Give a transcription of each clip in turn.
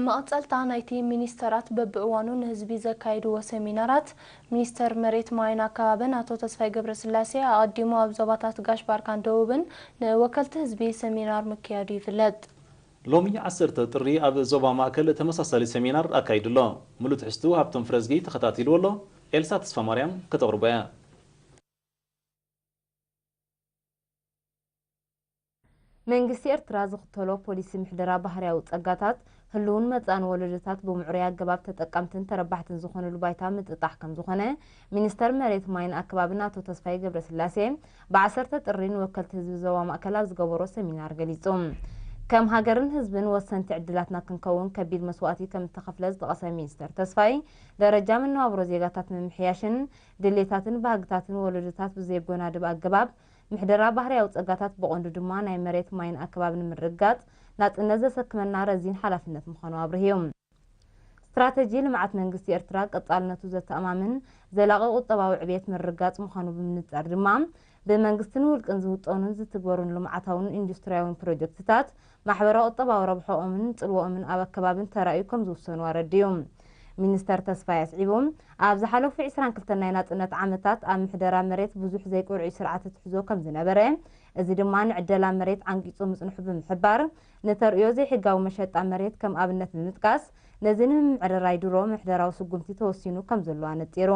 መቐጸልታ ናይቲ ሚኒስተራት በብእዋኑ ንህዝቢ ዘካይድዎ ሰሚናራት፣ ሚኒስተር መሬት ማይን ኣከባብን ኣቶ ተስፋይ ገብረስላሴ ኣቐዲሙ ኣብ ዞባታት ጋሽ ባርካን ደቡብን ንወከልቲ ህዝቢ ሰሚናር ምክያዱ ይፍለጥ። ሎሚ ዓሰርተ ጥሪ ኣብ ዞባ ማእከል ተመሳሳሊ ሰሚናር ኣካይዱ ኣሎ። ሙሉእ ትሕዝትኡ ሃብቶም ፍረዝጊ ተኸታቲልዎ ኣሎ። ኤልሳ ተስፋማርያም ከተቕርቦ እያ። መንግስቲ ኤርትራ ዝኽተሎ ፖሊሲ ምሕደራ ባህርያዊ ጸጋታት፣ ህሉውን መጻእን ወለዶታት ብምዕሩይ ኣገባብ ተጠቀምትን ተረባሕትን ዝኾኑሉ ባይታ ምጥጣሕ ከም ዝኾነ፣ ሚኒስተር መሬት ማይን ኣከባብን ኣቶ ተስፋይ ገብረስላሴ፣ ብዓሰርተ ጥሪ ንወከልቲ ህዝቢ ዞባ ማእከል ኣብ ዝገበሮ ሰሚናር ገሊጹ። ከም ሃገርን ህዝብን ወሰንቲ ዕድላትና ክንከውን ከቢድ መስዋእቲ ከም እተኸፍለ ዝጠቐሰ ሚኒስተር ተስፋይ፣ ደረጃ መነባብሮ ዜጋታት ምምሕያሽን ድሌታትን ባህግታትን ወለዶታት ብዘየጎናድብ ኣገባብ ምሕደራ ባህርያዊ ጸጋታት ብቐንዱ ድማ ናይ መሬት ማይን ኣከባብን ምርግጋጽ ናጽነት ዘሰክመና ረዚን ሓላፍነት ምዃኑ ኣብርህዩ። ስትራተጂ ልምዓት መንግስቲ ኤርትራ ቀጻልነቱ ዘተኣማምን ዘላቒ ቁጠባዊ ዕብየት ምርግጋጽ ምዃኑ ብምንጻር ድማ ብመንግስትን ውልቅን ዝውጠኑን ዝትግበሩን ልምዓታውን ኢንዱስትርያውን ፕሮጀክትታት ማሕበረ ቁጠባዊ ረብሖኦምን ጽልዎኦምን ኣብ ኣከባብን ተራእዩ ከም ዝውሰኑ ኣረዲኡ። ሚኒስተር ተስፋይ ኣስዒቡ፣ ኣብ ዝሓለፉ ዕስራን ክልተን ናይ ናጽነት ዓመታት ኣብ ምሕደራ መሬት ብዙሕ ዘይቅርዑይ ስርዓተ ትሕዞ ከም ዝነበረ፣ እዚ ድማ ንዕደላ መሬት ዓንቂጹ ምጽንሑ ብምሕባር፣ ንተርእዮ ዘይሕጋዊ መሸጣ መሬት ከም ኣብነት ብምጥቃስ፣ ነዚ ንምምዕርራይ ድሮ ምሕደራዊ ስጉምቲ ተወሲኑ ከም ዘሎ ኣነጺሩ።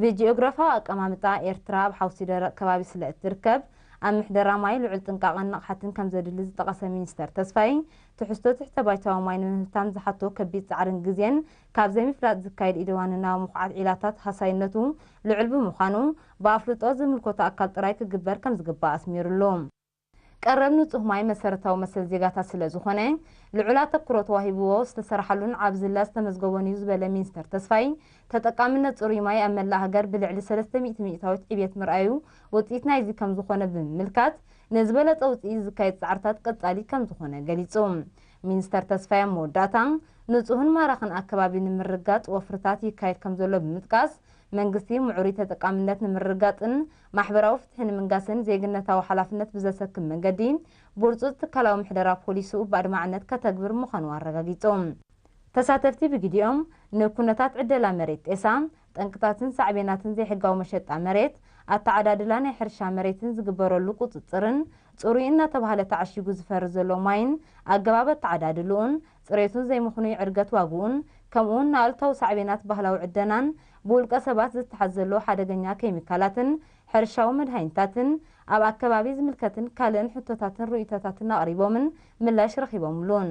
ብጂኦግራፋዊ ኣቀማምጣ ኤርትራ ኣብ ሓውሲ ደረቕ ከባቢ ስለ እትርከብ፣ ኣብ ምሕደራ ማይ ልዑል ጥንቃቐን ንቕሓትን ከም ዘድሊ ዝጠቐሰ ሚኒስተር ተስፋይ፣ ትሕዝቶ ትሕተ ባይታዊ ማይ ንምህብታም ዝሓቶ ከቢድ ጻዕርን ግዜን ካብ ዘይምፍላጥ ዝካየድ ኢደዋንናዊ ምኹዓት ዒላታት ሃሳይነቱ ልዑል ብምዃኑ፣ ብኣፍልጦ ዝምልከቶ ኣካል ጥራይ ክግበር ከም ዝግባእ ኣስሚሩሉ። ቀረብ ንጹህ ማይ መሰረታዊ መሰል ዜጋታት ስለ ዝኾነ፣ ልዑል ኣተኩሮ ተዋሂብዎ ዝተሰርሓሉን ኣብ ዝላ ዝተመዝገቦን እዩ ዝበለ ሚኒስተር ተስፋይ፣ ተጠቃምነት ጽሩይ ማይ ኣብ መላእ ሃገር ብልዕሊ ሰለስተ ሚእቲ ሚእታዊት ዕብየት ምርኣዩ ውጽኢት ናይዚ ከም ዝኾነ ብምምልካት፣ ንዝበለጸ ውጽኢት ዝካየድ ጻዕርታት ቀጻሊ ከም ዝኾነ ገሊጹ። ሚኒስተር ተስፋይ ኣብ መወዳእታ፣ ንጹህን ማራኽን ኣከባቢ ንምርግጋጽ ወፍርታት ይካየድ ከም ዘሎ ብምጥቃስ፣ መንግስቲ ምዕሩይ ተጠቃምነት ንምርግጋጽን ማሕበራዊ ፍትሒ ንምንጋስን ዜግነታዊ ሓላፍነት ብዘሰክም መንገዲ ብርጹጽ ትካላዊ ምሕደራ ፖሊሲኡ ብኣድማዕነት ከተግብር ምዃኑ ኣረጋጊጹ። ተሳተፍቲ ብግዲኦም፣ ንኩነታት ዕደላ መሬት ጤሳ፣ ጠንቅታትን ሳዕቤናትን ዘይሕጋዊ መሸጣ መሬት፣ ኣተዓዳድላ ናይ ሕርሻ መሬትን ዝግበረሉ ቁጽጽርን፣ ጽሩይ እናተባህለ ተዓሺጉ ዝፈሪ ዘሎ ማይን ኣገባብ ኣተዓዳድልኡን፣ ጽሬቱን ዘይምኽኑይ ዕርገት ዋግኡን፣ ከምኡውን ንኣሉታዊ ሳዕቤናት ባህላዊ ዕደናን ብውልቀ ሰባት ዝተሓዝ ዘሎ ሓደገኛ ኬሚካላትን ሕርሻዊ መድሃኒታትን ኣብ ኣከባቢ ዝምልከትን ካልእን ሕቶታትን ርእይቶታትን ኣቕሪቦምን ምላሽ ረኺቦምሉን።